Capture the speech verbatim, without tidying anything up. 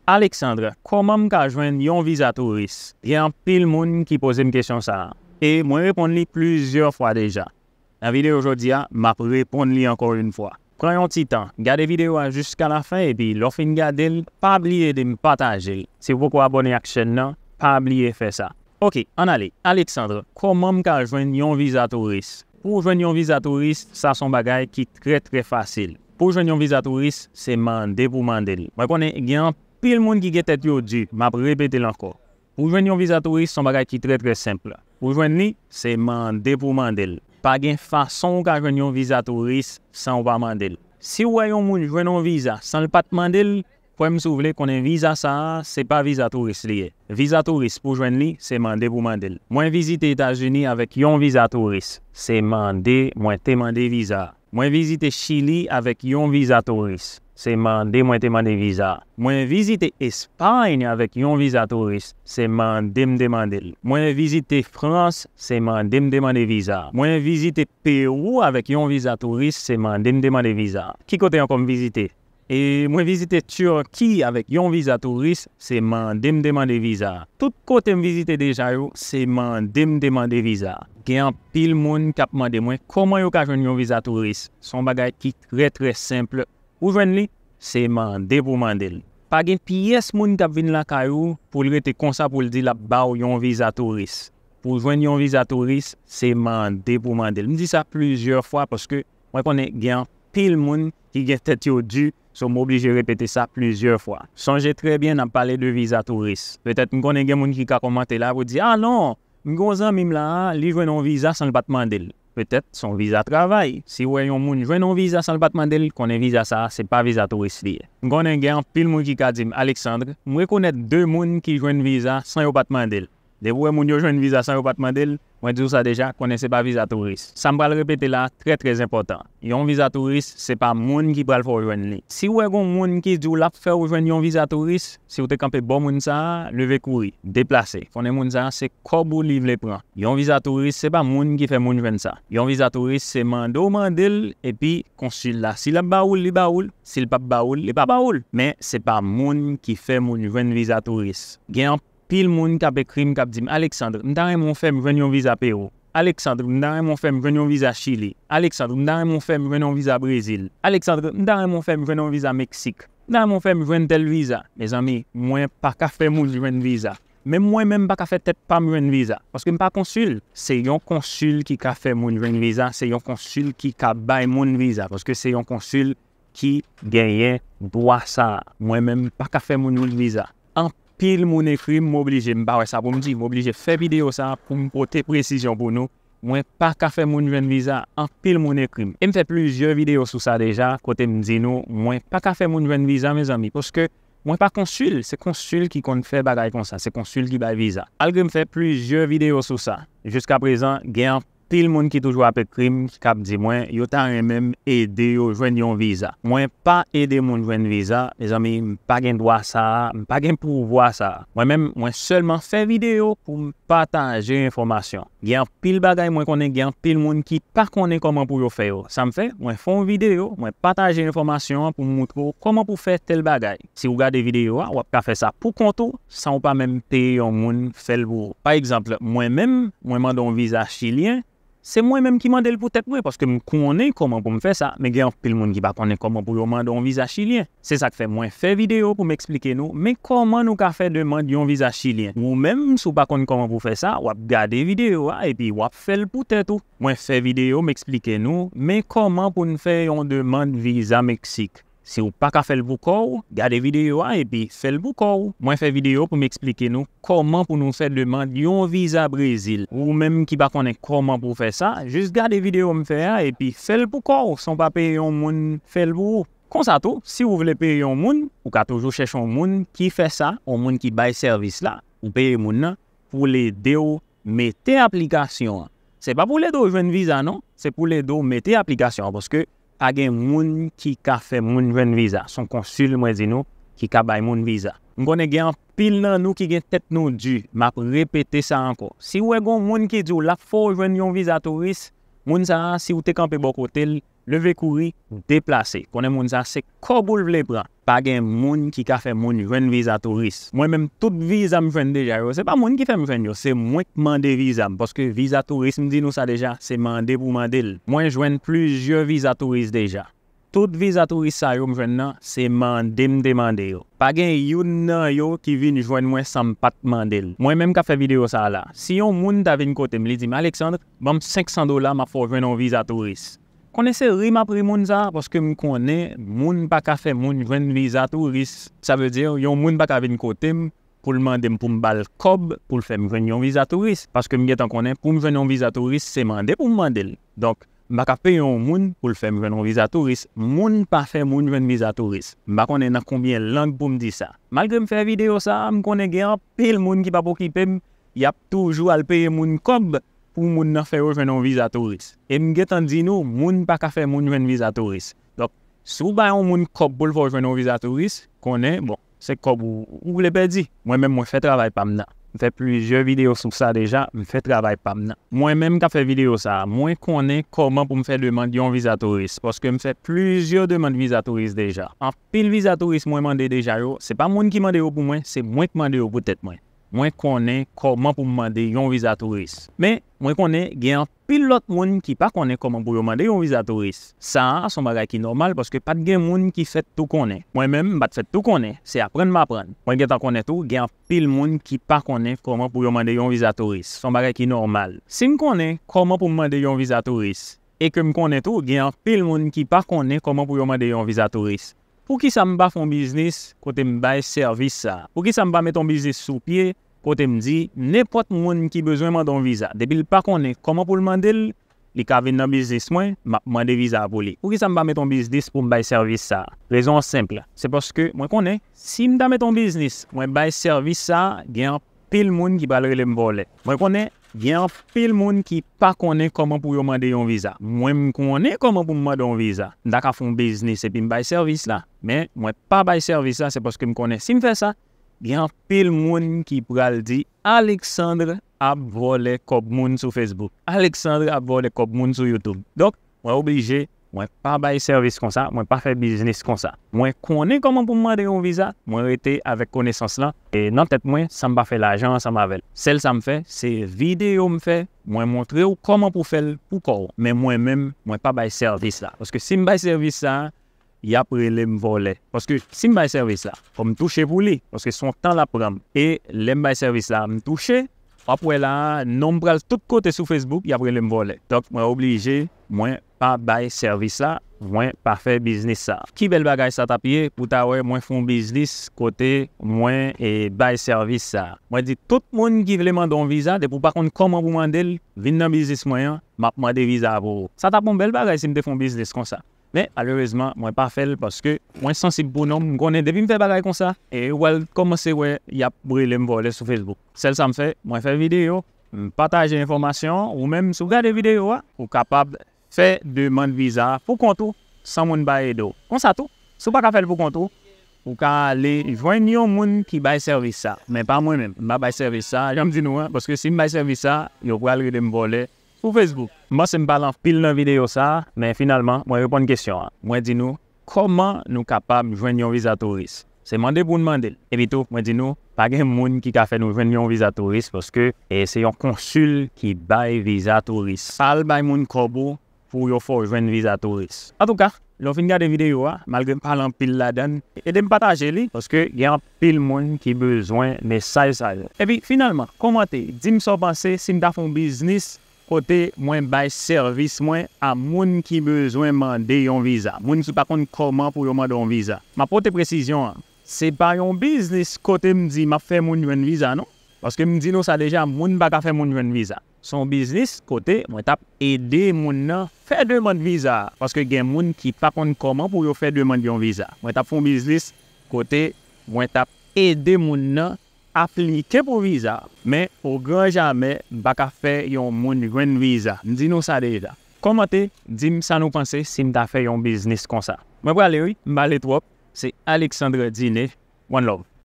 Alexandre, kòman m ka jwenn yon viza touris? Gen anpil moun ki poze m kesyon sa a, e mwen reponn li plizyè fwa deja. Nan videyo jodi a, m ap reponn li ankò yon fwa. Pran yon ti tan, gade videyo a jiska lafen, epi lè w fin gade l, pa bliye de m pataje l. Si w poko abòne ak chèn nan, pa bliye fè sa. Oke, ann ale. Alexandre, kòman m ka jwenn yon viza touris? Pou w jwenn yon viza touris, sa se yon bagay ki trè, trè fasil. Pou w jwenn yon viza touris, se mande pou mande l. Mwen konnen gen anpil moun ki gen tèt yo di, m ap repete l ankò. Pou w jwenn yon viza touris, se yon bagay ki trè, trè senp. Pou w jwenn li, se mande pou mande l. Pa gen fason w ka jwenn yon viza touris san w pa mande l. Si w wè yon moun jwenn yon viza san l pa t mande l, kwè m si w vle, konnen viza sa a, se pa viza touris li ye. Viza touris, pou w jwenn li, se mande pou mande l. Mwen vizite Etazini avèk yon viza touris. Se mande mwen te mande viza a. Mwen vizite Chili avèk yon viza touris. Se mande mwen te mande viza a. Mwen vizite Espay avèk yon viza touris. Se mande m te mande l. Mwen vizite Frans, se mande m te mande viza a. Mwen vizite Pewou avèk yon viza touris, se mande m te mande viza a. Ki kote ankò m vizite? E mwen vizite Tiki avèk yon viza touris, se mande m te mande viza a. Tout kote m vizite deja yo, se mande m te mande viza a. Gen anpil moun k ap mande mwen kòman yo ka jwenn yon viza touris. Se yon bagay ki trè, trè senp. Pou w jwenn li, se mande pou mande l. Pa gen pyès moun k ap vin lakay ou pou l rete konsa pou l di l ap ba w yon viza touris. Pou w jwenn yon viza touris, se mande pou mande l. M di sa plizyè fwa paske mwen konnen gen anpil moun ki gen tèt yo di, so m oblije repete sa plizyè fwa. Sonje trè byen, n ap pale de viza touris. Petèt m konnen gen moun ki ka kòmante la pou di, "A non, m gen yon zanmi m la a, li jwenn yon viza san l pa t mande l." Petèt se yon viza travay. Si w wè yon moun jwenn yon viza san l pa t mande l, konnen viza sa a, se pa viza touris li ye. M konnen gen anpil moun ki ka di m, "Alexandre, m rekonèt de moun ki jwenn viza san yo pa t mande l." Depi w wè moun yo jwenn viza san yo pa t mande l, mwen di w sa deja, konnen se pa viza touris. Sa m pral repete la a, trè, trè enpòtan. Yon viza touris, se pa moun ki pral fè w jwenn li. Si w wè gon moun ki di w l ap fè w jwenn yon viza touris, si w te kanpe bò moun sa a, leve kouri, deplase. Konnen moun sa a, se kòb ou li vle pran. Yon viza touris, se pa moun ki fè moun jwenn sa. Yon viza touris, se mande w mande l, epi konsil la, si l ap ba ou l, li ba ou l, si l p ap ba ou l, li pa ba ou l. Men, se pa moun ki fè moun jwenn viza touris. Gen anpil moun k ap ekri m, k ap di m, "Alexandre, m ta renmen w fè m jwenn yon viza Pewou. Alexandre, m ta renmen w fè m jwenn yon viza Chili. Alexandre, m ta renmen w fè m jwenn yon viza Brezil. Alexandre, m ta renmen w fè m jwenn yon viza Meksik. M ta renmen w fè m jwenn tèl viza." Mezanmi, mwen pa ka fè moun jwenn viza. Menm mwen menm, m pa ka fè tèt pa m jwenn viza. Paske m pa konsil. Se yon konsil ki ka fè moun jwenn viza. Se yon konsil ki ka bay moun viza. Paske se yon konsil ki genyen dwa sa a. Mwen menm, m pa ka fè moun jwenn viza. Anpil moun ekri m, m oblije, m pa wè sa pou m di, m oblije fè videyo sa a pou m pote presizyon pou nou. Mwen pa ka fè moun jwenn viza, anpil moun ekri m. E m fè plizyè videyo sou sa deja, kote m di nou, mwen pa ka fè moun jwenn viza, mezanmi, paske mwen pa konsil, se konsil ki konn fè bagay konsa, se konsil ki bay viza. Malgre m fè plizyè videyo sou sa, jiska prezan, gen anpil moun ki toujou ap ekri m, k ap di mwen, yo ta renmen m ede yo jwenn yon viza. Mwen pa ede moun jwenn viza, mezanmi, m pa gen dwa sa a, m pa gen pouvwa sa a. Mwen menm, mwen sèlman fè videyo pou m pataje enfòmasyon. Gen anpil bagay mwen konnen, gen anpil moun ki pa konnen kòman pou yo fè yo. Sa m fè, mwen fè yon videyo, mwen pataje enfòmasyon an pou m moutre w kòman pou fè tèl bagay. Si w gade videyo a, w ap ka fè sa pou kont ou, san w pa menm peye yon moun fè l pou ou. Pa egzanp, mwen menm, mwen mande yon viza chilyen, se mwen menm ki mande l pou tèt mwen, paske m konnen kòman pou m fè sa, men gen anpil moun ki pa konnen kòman pou yo mande yon viza chilyen. Se sa k fè mwen fè videyo pou m eksplike nou, men kòman nou ka fè demann yon viza chilyen. Ou menm, si w pa konn kòman pou fè sa, w ap gade videyo a, epi w ap fè l pou tèt ou. Mwen fè videyo, m eksplike nou, men kòman pou n fè yon demann viza Meksik. Si w pa ka fè l pou kò w, gade videyo a epi fè l pou kò w. Mwen fè videyo pou m eksplike nou kòman pou nou fè demann yon viza Brezil. Ou menm ki pa konnen kòman pou w fè sa, jis gade videyo m fè a epi fè l pou kò w, san w pa peye yon moun fè l pou ou. Konsa tou, si w vle peye yon moun, ou ka toujou chèche yon moun ki fè sa, yon moun ki bay sèvis la, ou peye moun nan pou l ede w mete aplikasyon an. Se pa pou l ede w jwenn viza non, se pou l ede w mete aplikasyon an, paske pa gen moun ki ka fè moun jwenn viza. Se yon konsil, mwen di nou, ki ka bay moun viza. M konnen gen anpil nan nou ki gen tèt nou di, m ap repete sa ankò. Si w wè gon moun ki di w l ap fè w jwenn yon viza touris, moun sa a, si w te kanpe bò kote l, leve kouri, deplase. Konnen moun sa a, se kòb ou l vle pran. Pa gen moun ki ka fè moun jwenn viza touris. Mwen menm, tout viza m jwenn deja yo, se pa moun ki fè m jwenn yo, se mwen k mande viza m. Paske viza touris, m di nou sa deja, se mande pou mande l. Mwen jwenn plizyè viza touris deja. Tout viza touris sa yo m jwenn nan, se mande m te mande yo. Pa gen youn nan yo ki vin jwenn mwen san m pa t mande l. Mwen menm k ap fè videyo sa a la, si yon moun ta vin kote m, li di m, Alexandre, ban m senk san dola, m ap fè w jwenn yon viza touris. Konnen se ri m ap ri moun sa a, paske m konnen moun pa ka fè moun jwenn viza touris. Sa vle di, yon moun pa ka vin kote m pou l mande m pou m ba l kòb pou l fè m jwenn yon viza touris. Paske m gentan konnen pou m jwenn yon viza touris, se mande pou m mande l. Donk, m pa ka peye yon moun pou l fè m jwenn yon viza touris. Moun pa fè moun jwenn viza touris. M pa konnen nan konbyen lang pou m di sa. Malgre m fè videyo sa a, m konnen gen anpil moun ki p ap okipe m, y ap toujou al peye moun kòb pou moun nan fè yo jwenn yon viza touris. E m gentan di nou, moun pa ka fè moun jwenn viza touris. Donk, si w bay yon moun kòb pou l fè w jwenn yon viza touris, konnen, bon, se kòb ou, ou vle pèdi. Mwen menm, mwen fè travay pa m nan. M fè plizyè videyo sou sa deja, m fè travay pa m nan. Mwen menm k ap fè videyo sa a, mwen konnen kòman pou m fè demann yon viza touris, paske m fè plizyè demann viza touris deja. Anpil viza touris mwen mande deja yo, se pa moun ki mande yo pou mwen, se mwen k mande yo pou tèt mwen. Mwen konnen kòman pou m mande yon viza touris. Men, mwen konnen gen anpil lòt moun ki pa konnen kòman pou yo mande yon viza touris. Sa a, se yon bagay ki nòmal, paske pa t gen moun ki fèt tou konnen. Mwen menm, m pa t fèt tou konnen. Se aprann m aprann. Mwen gentan konnen tou, gen anpil moun ki pa konnen kòman pou yo mande yon viza touris. Se yon bagay ki nòmal. Si m konnen kòman pou m mande yon viza touris, e ke m konnen tou, gen anpil moun ki pa konnen kòman pou yo mande yon viza touris. Poukisa m pa fè yon biznis kote m bay sèvis sa a? Poukisa m pa met yon biznis sou pye kote m di nenpòt moun ki bezwen mande yon viza, depi l pa konnen kòman pou l mande l, li ka vin nan biznis mwen, m ap mande viza a pou li? Poukisa m pa met yon biznis pou m bay sèvis sa a? Rezon an senp, se paske mwen konnen si m ta met yon biznis, mwen bay sèvis sa a, gen anpil moun ki pral rele m vòlè. Mwen konnen gen anpil moun ki pa konnen kòman pou yo mande yon viza. Mwen, m konnen kòman pou m mande yon viza. M ta ka fè yon biznis epi m bay sèvis la. Men, mwen pa bay sèvis la, se paske m konnen si m fè sa, gen anpil moun ki pral di, Alexandre ap vòlè kòb moun sou Facebook. Alexandre ap vòlè kòb moun sou YouTube. Donk, mwen oblije, mwen pa bay sèvis konsa, mwen pa fè biznis konsa. Mwen konnen kòman pou m mande yon viza, mwen rete avèk konesans lan, e nan tèt mwen, san m pa fè lajan ansanm avè l. Sèl sa m fè, se videyo m fè, mwen montre w kòman pou fè l pou kò w. Men mwen menm, mwen pa bay sèvis la. Paske si m bay sèvis sa, y ap rele m vòlè. Paske si m bay sèvis la, fò m touche pou li, paske se yon tan l ap pran m. E lè m bay sèvis la, m touche, w ap wè la, non m pral tout kote sou Facebook, y ap rele m vòlè. Donk, mwen oblije, mwen pa bay sèvis la, mwen pa fè biznis sa. Ki bèl bagay sa t ap ye pou ta wè mwen fè yon biznis kote mwen e bay sèvis sa. Mwen di tout moun ki vle mande yon viza, depi w pa konn kòman pou mande l, vin nan biznis mwen an, m ap mande viza a pou ou. Sa t ap yon bèl bagay si m te fè yon biznis konsa. Men, malerezman, mwen pa fè l paske mwen sansib pou non m. M konnen depi m fè bagay konsa, e ou pral kòmanse wè y ap rele m vòlè sou Facebook. Sèl sa m fè, mwen fè videyo, m pataje enfòmasyon, ou menm, si w gade videyo a, ou kapab fè demann viza a pou kont ou, san moun pa ede w. Konsa tou, si w pa ka fè l pou kont ou, ou ka ale jwenn yon moun ki bay sèvis sa. Men pa mwen menm, m pa bay sèvis sa, jan m di nou an, paske si m bay sèvis sa, yo pral rele m vòlè sou Facebook. M panse m pale anpil nan videyo sa a, men finalman, mwen reponn kesyon an. Mwen di nou, kòman nou kapab jwenn yon viza touris? Se mande pou n mande l. Epi tou, mwen di nou, pa gen moun ki ka fè nou jwenn yon viza touris, paske, e, se yon konsil ki bay viza touris. Pa al bay moun kòb ou pou yo fè w jwenn viza touris. Antouka, lè w fin gade videyo a, malgre m pale anpil ladan l, ede m pataje li, paske gen anpil moun ki bezwen mesaj sa yo. Epi, finalman, kòmante, di m sa w panse si m ta fè yon biznis kote mwen bay sèvis mwen a moun ki bezwen mande yon viza, moun ki pa konn kòman pou yo mande yon viza. M ap pote presizyon an. Se pa yon biznis kote m di m ap fè moun jwenn viza, non. Paske m di nou sa deja, moun pa ka fè moun jwenn viza. Se yon biznis kote mwen t ap ede moun nan fè demann viza a. Paske gen moun ki pa konn kòman pou yo fè demann yon viza. Mwen t ap fè yon biznis kote mwen t ap ede moun nan aplike pou viza, men o gran jamè, m pa ka fè yon moun jwenn viza. M di nou sa deja. Kòmante, di m sa nou panse si m ta fè yon biznis konsa. Mwen prale wi, m pale twòp. Se Alexandre Diné. One love.